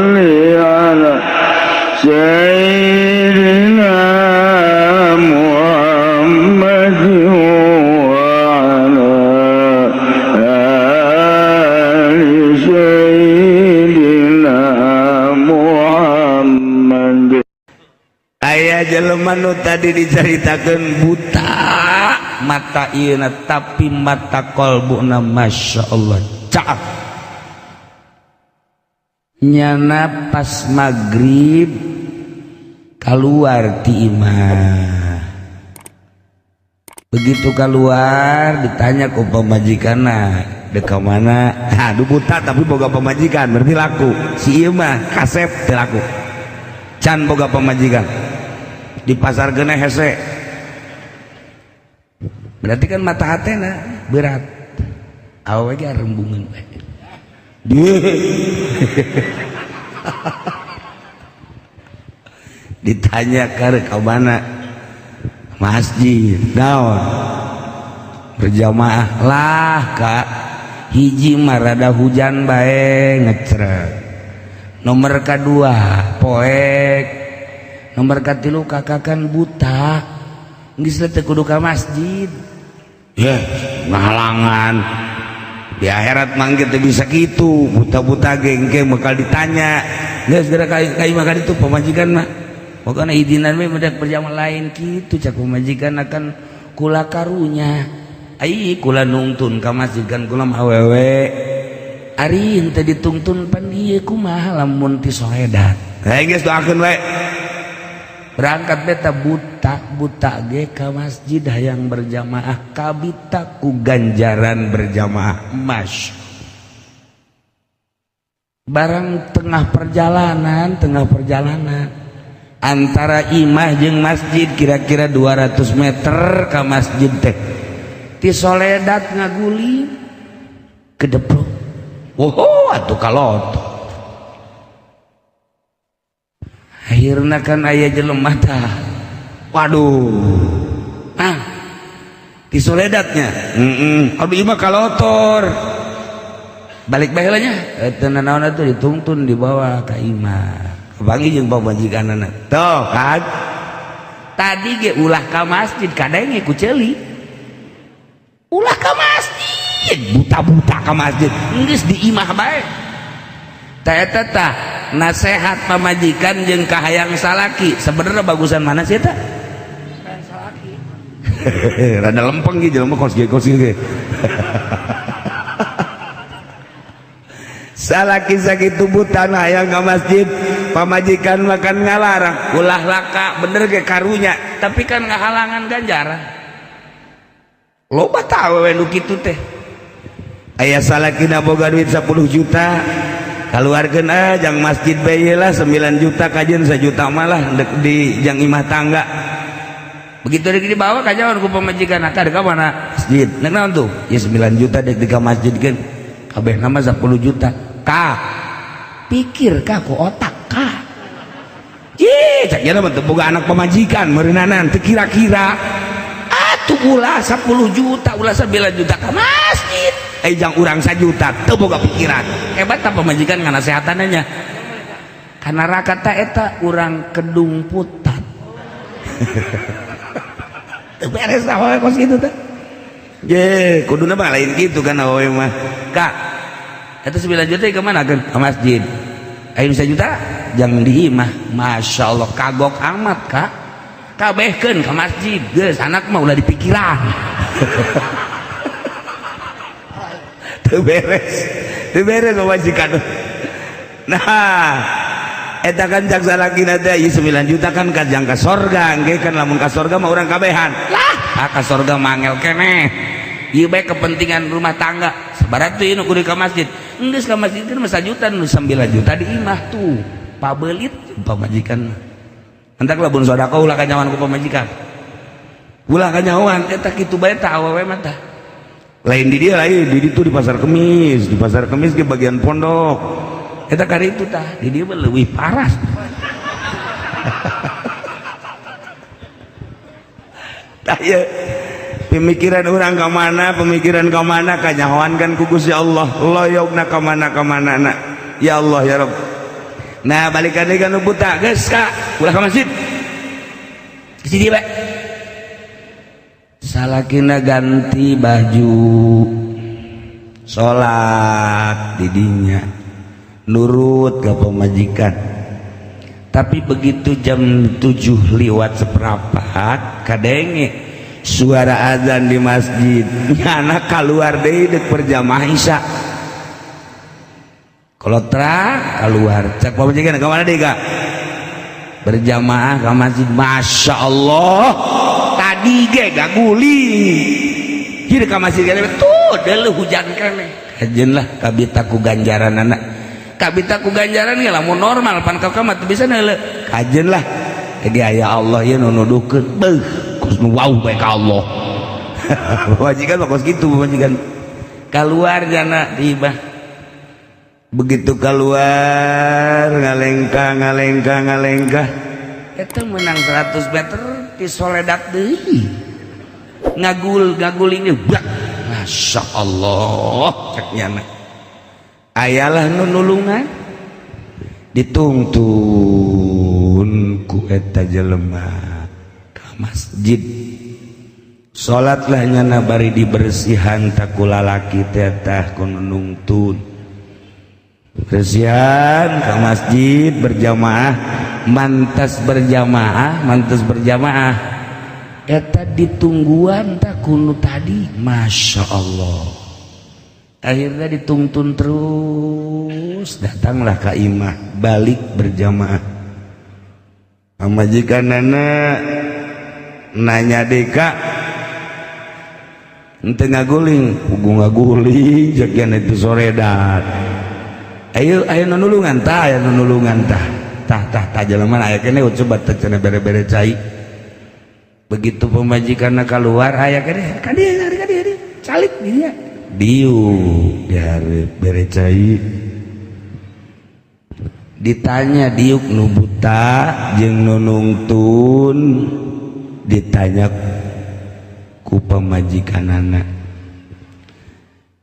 salli ala sayyidina Muhammad wa ala ali sayyidina Muhammad. Aya jelema nu tadi diceritakan buta mata ieu, tapi mata qalbuna Masya Allah caaf. Nyana pas maghrib keluar ti imah, begitu keluar ditanya ku pamajikanna, "Dek ka mana?" Aduh, buta tapi boga pamajikan, berarti laku. Si ieu mah kasep teu laku, can boga pamajikan, di pasar geneh hese, berarti kan mata hatena berat. Awewe ge rembungan bae. Ditanya ke mana? Masjid. Naon? Berjamaah. Lah kak, hiji mah rada hujan bae ngecrek, nomor kedua poek, nomor katilu kakak kan buta, geus teu kudu ka masjid ya, ngahalangan. Di akhirat mah teu bisa kitu, buta-buta gengke bakal ditanya. Geus geura ka imah itu pamajikan mah pokoknya izinan we mendak berjamaah lain kitu. Cak pamajikan akan kula karunya, ai kula nungtun ka masjid kan kula mah awewe, ari henteu ditungtun pan ieu kumaha lamun ti soledat. Hei, geus doakeun we. Berangkat beta buta buta ge ka masjid hayang berjamaah, kabita ku ganjaran berjamaah. Mas barang tengah perjalanan antara imah jeung masjid kira-kira 200 meter ke masjid teh, ti soledat ngaguli kedeplok. Wow, atuh kalot. Akhirna kan aya jelema tah, waduh, ah ti soledatnya, heeh, aduh, imah kalotor, balik bae lah nya. Eta naon atuh, dituntun dibawa ka imah, kapanggih jeung pamajikanana. Tuh kan tadi ge ulah ka masjid, kadenge ku ceuli ulah ka masjid, buta-buta ka masjid, geus di imah bae. Tah eta tah nasehat pamajikan jeung kahayang salaki sebenarnya bagusan mana sih eta? Salaki. Rada lempeng gitu jelema kos ge kos ge. Salaki sakitu buta hayang ka masjid, pamajikan makan ngalarang ulah laka, bener ge karunya, tapi kan ngahalangan ganjaran. Loba tah awewe nu kitu teh. Aya salakina boga duit 10 juta, keluarkeun ah jang masjid bae lah 9 juta, kajeun 1 juta malah di jang imah tangga. Begitu dek dibawa kajawan ku pamajikan, akar ka mana? Masjid. Nek naon tuh ya 9 juta dek di ka masjid kan kabeh nama 10 juta. Ka pikir ka ku otak ka. Ih, cak nya mah teu boga anak pamajikan meureunana teu kira-kira. Atuh ulah 10 juta, ulah 9 juta ka masjid. Eh, jang urang 1 juta teu boga pikiran. Hebat tah pamajikan nganasehatannya. Kana rakata eta urang kedung putat. Teu beres awewe kos kitu teh. Ye, kuduna mah lain kitu kan awewe mah. Kak, eta 9 juta ke mana kan? Ke masjid. Ayo 1 juta jangan di imah. Masya Allah kagok amat kak. Kabehkeun ke masjid. Geus anak mah ulah dipikiran. Teu beres. Teu beres pamajikan. Nah, eta kan cak salakina teh ieu 9 juta kan kajang ka sorga, engke kan lamun ka sorga mah urang kabehan. Lah, ah ka sorga mangel keneh. Ieu bae kepentingan rumah tangga. Sabarat tuh ieu nu kudu ka masjid. Geus ka masjid kan mah 1 juta nu 9 juta di imah tuh. Pabelit pamajikan. Entak lamun sedekah ulah kanyawan ku pamajikan. Ulah kanyawan eta kitu bae tah awewe mah tah. Lain di dia, lain di ditu di pasar Kemis, di pasar Kemis ke bagian pondok. Eta kari itu tah, di dieu mah leuwih parah. Tah ieu pemikiran orang ka mana, pemikiran ka mana kanyahoan kan ku Gusti Allah, loyogna ka mana ka mana na. Ya Allah ya Rabb. Nah, balikan deui ka nu buta, geus ka ulah ka masjid. Di sini bae. Salakina ganti baju, salat didinya, nurut ke pemajikan. Tapi begitu jam 7 liwat seperempat kadenge suara azan di masjid, nyana keluar deui dek berjamaah isya. Kolotra keluar, cek pamajikan, ke mana deui ka? Berjamaah ke masjid. Masya Allah, tadi ge gaguling jadi ke masjid kene tuh deuleuh hujan kene. Kajen lah kabita ku ganjaran anak, kabita ku ganjaran ya. Lamun normal pan ka mah teu bisa neuleuh. Kajen lah jadi aya Allah ieu nu nuduhkeun, beuh, kos nu wau bae ka Allah. Pamajikan mah kos kitu. Pamajikan keluar jana tiba, begitu keluar ngalengkah ngalengkah ngalengkah, itu menang 100 meter di soledak deui, ngagul ngaguling bak. Masya Allah, cek nyana ayalah nu nulungan, ditungtun ku eta jelema ka masjid. Salatlah nyana, bari dibersihan tak ku lalaki teh tah ku nungtun bersihan ke masjid berjamaah. Mantas berjamaah, mantas berjamaah, eta ditungguan tak kunu tadi. Masya Allah, akhirnya dituntun terus, datanglah ke imah, balik berjamaah. Pamajikan nana nanya, "Deka ente ngaguling?" "Pugu ngaguling," jagian itu soredat. "Ayo, ayo nulungan tah, ayo nulungan tah, tah tah tah, jelema aya kene, coba teh cenah bere-bere cai." Begitu pemajikan keluar, aya kene, ka dieu ka dieu, calik dinya, diuk dihareup, bere cai. Ditanya diuk nu buta jeung nu nungtun, ditanya ku pamajikanana,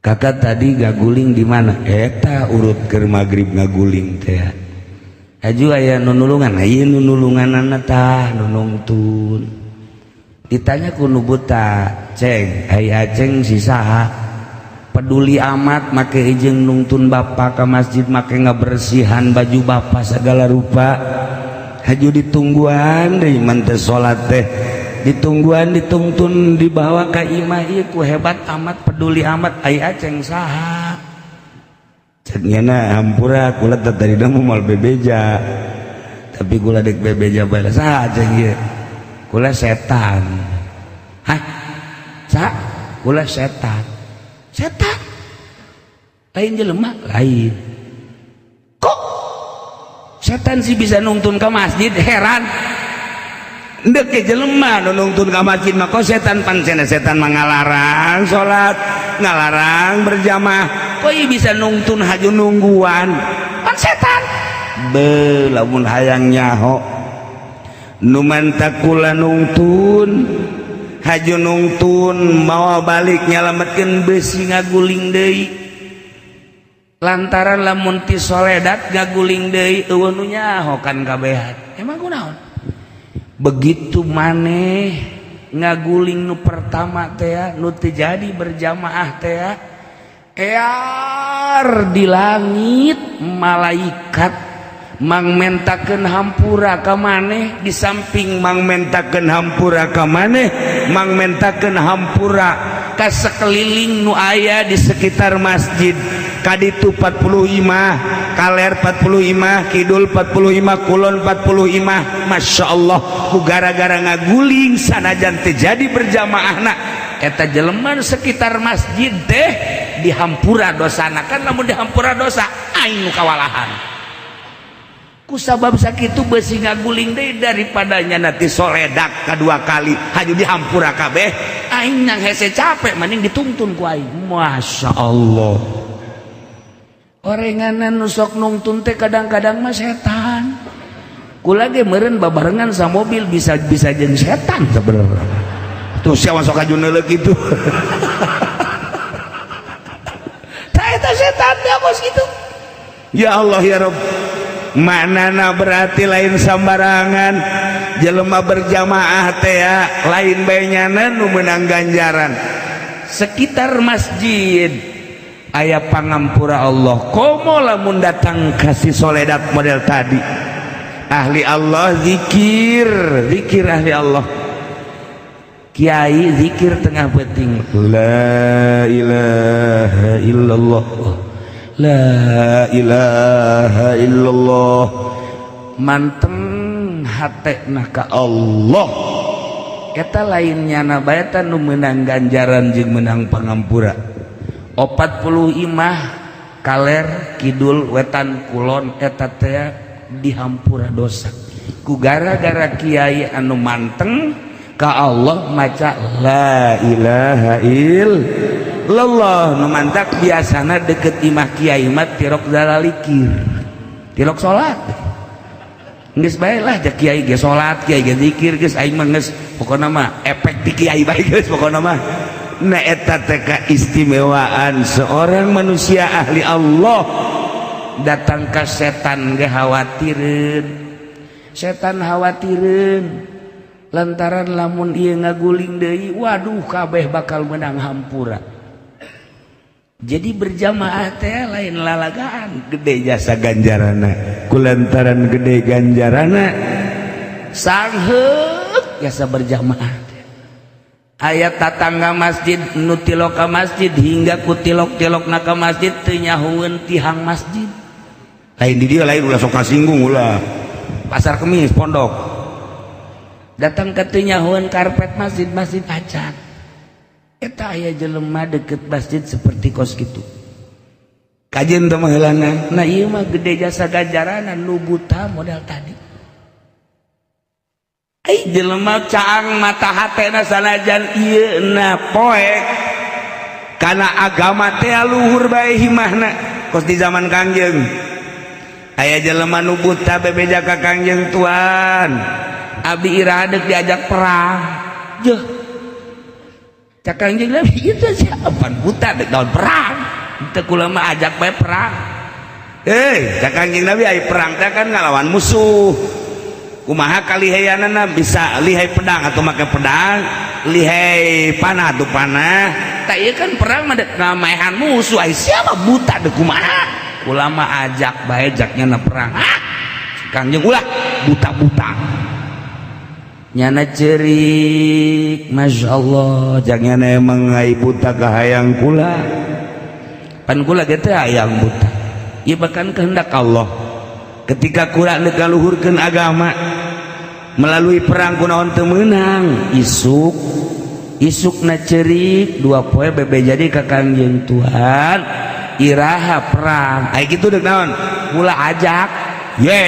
"Kakak tadi gaguling di mana?" "Eta urut ke maghrib ngaguling teh." "Aju aya nu nulungan?" "Aya nu nulunganana tah, nu nungtun." Ditanya ku nu buta, "Ceng, ai Aceng si saha? Peduli amat make ijeng nungtun bapak ke masjid, make ngabersihan baju bapak segala rupa, haju ditungguan deui man teh salat teh, ditungguan, ditungtun, dibawa ka imah ieu ku hebat amat, peduli amat. Ai Aceng saha?" Cek nyana, "Hampura, kula teh tadi moal bebeja, tapi kula dek bebeja bae. Saha Aceng ieu?" "Kula setan." "Hah, saha?" "Kula setan." "Setan lain jelema?" "Lain." "Kok setan sih bisa nungtun ke masjid? Heran." Ndek ke jelema nu nungtun ka masjid mah, kok setan? Pancena setan mah ngalarang salat, ngalarang berjamaah, kok ieu bisa nungtun haju nungguan? Pan setan." Be, lamun hayang nyaho nu mantak kula nungtun haju nungtun, mawa balik nyalametkeun besi ngaguling deui, lantaran lamun ti soledat ngaguling deui eueuh nu nyaho kan kabehan. Emang kunaon begitu maneh ngaguling nu pertama teh, nu teu jadi berjamaah teh, ear di langit malaikat mangmentakeun hampura ka maneh, di samping mangmentakeun hampura ka maneh, mangmentakeun hampura ka sekeliling nu aya di sekitar masjid, kaditu 40 imah, kaler 40 imah, kidul 40 imah, kulon 40 imah. Masya Allah, ku gara-gara ngaguling sanajan teu jadi berjamaah, eta jelema sekitar masjid teh dihampura dosana. Kan lamun dihampura dosa, aing nu kawalahan. Ku sabab sakitu besi ngaguling deui, daripada nanti soledak kedua kali haju dihampura kabeh, aing nang hese capek, mending dituntun ku aing. Masya Allah, orenganan nu sok nungtun teh kadang-kadang mah setan. Kula ge meureun babarengan sama mobil bisa bisa jeung setan sebenarnya. Tuh siapa sok aju neuleuh kitu. Tah, eta setan teh bos gitu. Ya Allah ya Rabb. Maknana berarti lain sambarangan jelema berjamaah teh lain bae nyana nu meunang ganjaran. Sekitar masjid aya pangampura Allah. Komo lamun datang kasih soledat model tadi, ahli Allah zikir, zikir ahli Allah, kiai zikir tengah peuting, la ilaha illallah, la ilaha illallah, manteng hatena ka Allah. Eta lain nyana bae nu meunang ganjaran jeung meunang pangampura. 40 imah kaler kidul wetan kulon eta teh dihampura dosa ku gara-gara kiai anu manteng ka Allah maca la ilaha illallah. Nu mantak biasana deket imah kiai mah tirok zalalikir, tirok salat. Geus bae lah, ja kiai ge salat, kiai ge zikir, geus aing mah geus pokona mah efek ti kiai bae geus pokona mah. Nah, eta teh keistimewaan seorang manusia ahli Allah. Datang ke setan ge khawatireun, setan khawatireun lantaran lamun ieu ngaguling deui, waduh, kabeh bakal menang hampura. Jadi berjamaah teh lain lalagaan, gede jasa ganjarana. Kulantaran gede ganjarana, sangheuk jasa berjamaah teh. Aya tatangga masjid nu tilok ka masjid hingga ku tilok-tilok na ka masjid teu nyahueun tihang masjid. Lain di dia, lain, ulah sok kasinggung, ulah. Pasar Kemis pondok datang ke teu nyahueun karpet masjid, masjid acan. Eta aya jelema deket masjid seperti kos gitu, kajen teh mah. Nah, ieu mah gede jasa ganjarana nu buta modal tadi. Ai jelema caang mata hatena sanajan ieu na poek kana agama teh luhur bae himahna. Kos di zaman Kangjeng aya jelema nu buta bebeja ka Kangjeng, "Tuan, abdi iraha deuk diajak perang?" Jeuh, cak Kangjeng Nabi, itu siapa buta dek daun perang? Teu, kula mah ajak bae perang. Eh, cak Kangjeng Nabi, ai perang teh kan ngalawan musuh, kumaha kalihayanana? Bisa lihai pedang atau make pedang, lihai panah atau panah. Tak, iya kan perang mah dek ngamaehan musuh, ai siapa buta dek kumaha? Kula mah ajak bae jaknya na perang. Ah, Kangjeng, ulah buta-buta. Nyana cerik, masya Allah, jangan emang ai buta kahayang kula, pan kula ge teh hayang buta. Ieu bahkan kehendak Allah ketika kurang ngaluhurkeun agama melalui perang, kunaon teu meunang. Isuk isuk na cerik 2 poe bebe jadi ka Kangjeng, "Tuhan, iraha perang?" Ai kitu deuk naon? Kula ajak ye.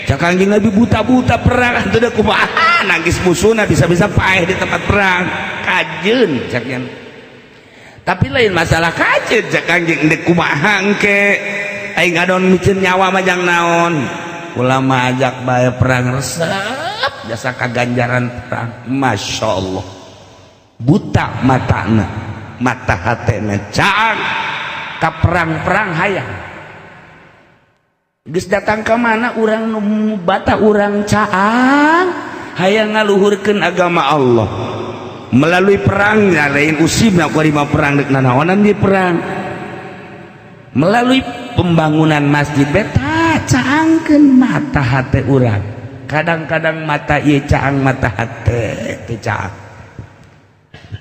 Cak Kangjeng Nabi, buta-buta perang atuh deuk kumaha? Nangis musuhna bisa-bisa paeh di tempat perang. Kajeun, cak nya. Tapi lain masalah kajeun, cak Kangjeng, deuk kumaha engke aing ngadon miceun nyawa mah jang naon? Kula mah ajak bae perang, resep jasa kaganjaran perang. Masya Allah, buta matana, mata hatena caang ka perang-perang hayang. Geus datang ke mana urang nu bata, urang caang hayang ngaluhurkeun agama Allah melalui perang. Lain usibna ku perang, dek nanaonan di perang melalui pembangunan masjid beta caangkeun mata hate urang. Kadang-kadang mata ieu caang, mata hate teu caang.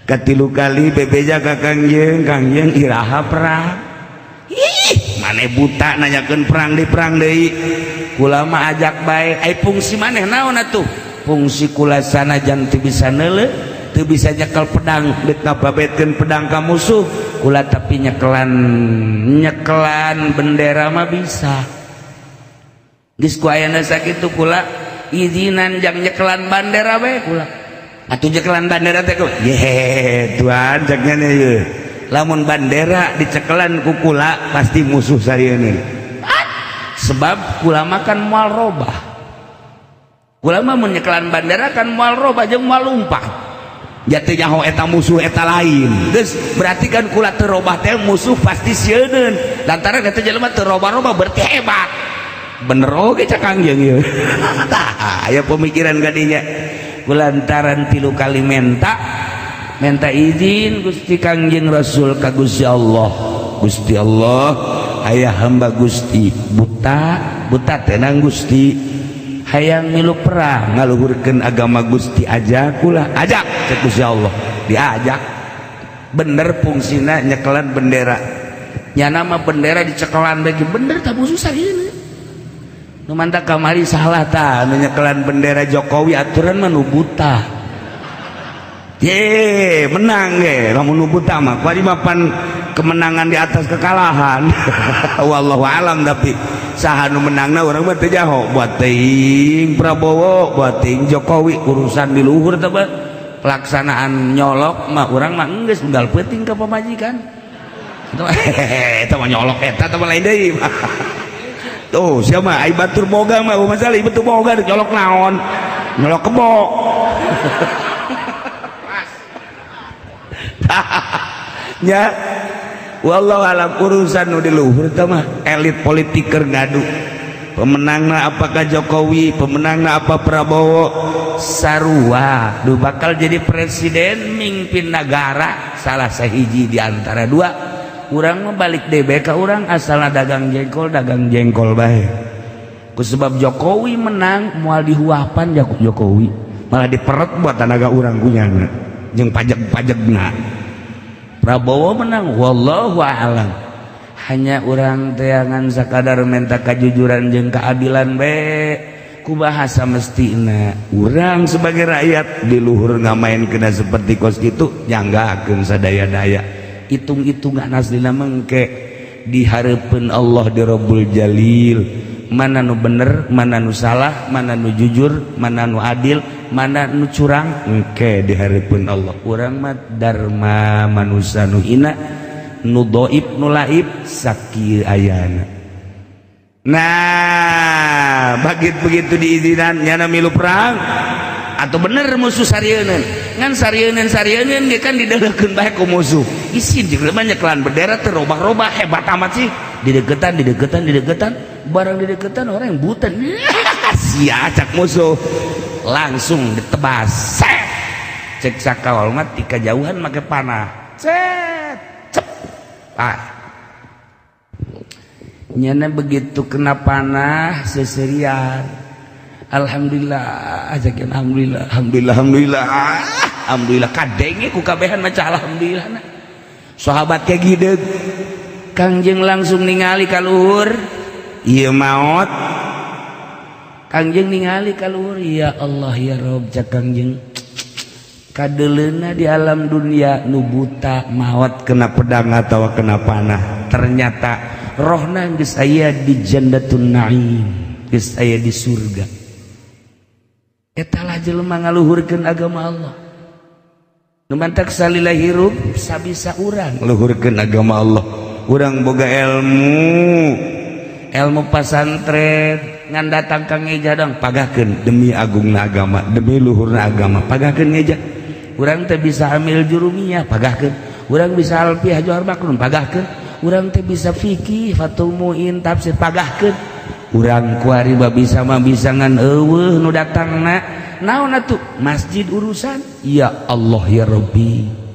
Katilu kali bebeja ka Kangjeng, "Kangjeng, iraha perang?" "Ih, maneh buta nanyakeun perang di perang deui. Kula mah ajak bae." Ai fungsi maneh naon atuh? Fungsi kula sanajan teu bisa neuleuh, teu bisa nyekel pedang deuk ngababetkeun pedang ka musuh kula, tapi nyekelan nyekelan bendera mah bisa. Geus ku ayana sakitu kula izinan jang nyekelan bandera bae kula atuh. Nyekelan bandera teh ku ye, tuan, cek nya ye, lamun bandera dicekelan ku kula pasti musuh sarieun, sebab kula mah kan moal robah. Kula mah mun nyekelan bandera kan moal robah jeung moal lumpat, jatuh nyaho eta musuh eta lain. Geus berarti kan kula teu robah teh musuh pasti sieun, lantaran eta jelema teu robah-robah berarti hebat. Bener oge cak Kangjeng ieu. Tah, aya pemikiran kadinya. Kulantaran 3 kali menta izin Gusti Kangjeng Rasul ka Gusti Allah. Gusti Allah, aya hamba Gusti buta, buta tenang Gusti. Hayang milu perang ngaluhurkeun agama Gusti, ajak ulah, ajak cek Gusti Allah. Diajak. Bener fungsina nyekelan bendera. Nya nama bendera dicekelan bagi bener tak susah gini. Nu mantak kamari salah tah nu nyekelan bendera Jokowi aturan mah nu buta. Ye, menang ge lamun nu buta mah. Kuari mah pan kemenangan di atas kekalahan. Wallahu alam, tapi saha nu menangna urang mah teu jaho. Buat teuing Prabowo, buat teuing Jokowi, urusan di luhur teh pelaksanaan nyolok mah urang mah geus unggal peuting ka pamajikan. Eta mah nyolok eta teh mah lain deui. Tuh, sia mah ai batur boga mah masalah ieu boga nyolok naon? Nyolok kebo. Nya wallahu alam, urusan nu di luhur teh mah elit politik keur ngadu. Pemenangna apakah Jokowi, pemenangna apa Prabowo, sarua du bakal jadi presiden mimpin negara salah sahiji di antara dua. Urang mah balik DBK urang asalna dagang jengkol bae. Ku sebab Jokowi menang moal dihuapan Jokowi, malah diperet buat tenaga urang kunyana jeung pajak-pajakna. Prabowo menang wallahu a'lam. Hanya urang teangan sakadar minta kejujuran jeung keadilan bae. Ku bahasa mestina urang sebagai rakyat di luhur ngamain kena seperti kos kitu nyanggakeun sadaya-daya. Hitung-hitungan aslina mengke dihareupeun Allah di Rabbul Jalil, mana nu bener, mana nu salah, mana nu jujur, mana nu adil, mana nu curang, engke dihareupeun Allah. Urang mah dharma manusia nu hina, nu dhaif, nu laib sakieu ayana. Nah, begitu diizinan nyana milu perang atau bener musuh sarieun ngan sarieun ge kan dideukeun bae ku musuh. Isin jeung banyak lan bendera teh robah-robah hebat amat sih. Dideketan dideketan dideketan barang dideketan orang yang buta. Sia cak musuh langsung ditebas. Set. Cek sakawal mah ti kajauhan make panah. Set. Cep. Ah. Nyana begitu kena panah seserian. Alhamdulillah aja alhamdulillah alhamdulillah alhamdulillah alhamdulillah kadenge ku kabehan maca alhamdulillah na. Sahabat kayak gideg Kangjeng langsung ningali ka luhur ieu maot. Kangjeng ningali ka luhur, ya Allah ya Rob cak Kangjeng, kadeleuna di alam dunia nu buta maot kena pedang atau kena panah, ternyata rohna geus aya di Jannatun Naim, geus aya di surga. Eta lah jelema ngaluhurkeun agama Allah. Nu mantak salila hirup sabisa urang luhurkeun agama Allah. Urang boga ilmu, ilmu pasantren ngan datang ka ngeja dong pagahkeun demi agungna agama, demi luhurna agama, pagahkeun ngeja. Urang teh bisa amil jurumiyah, pagahkeun. Urang bisa alfiah Johar Maklum, pagahkeun. Urang teh bisa fikih, Fathul Muin, tafsir, pagahkeun. Urang kuari bisa mah bisa ngan eueuh nu datangna. Naon atuh? Masjid urusan. Ya Allah ya Rabbi.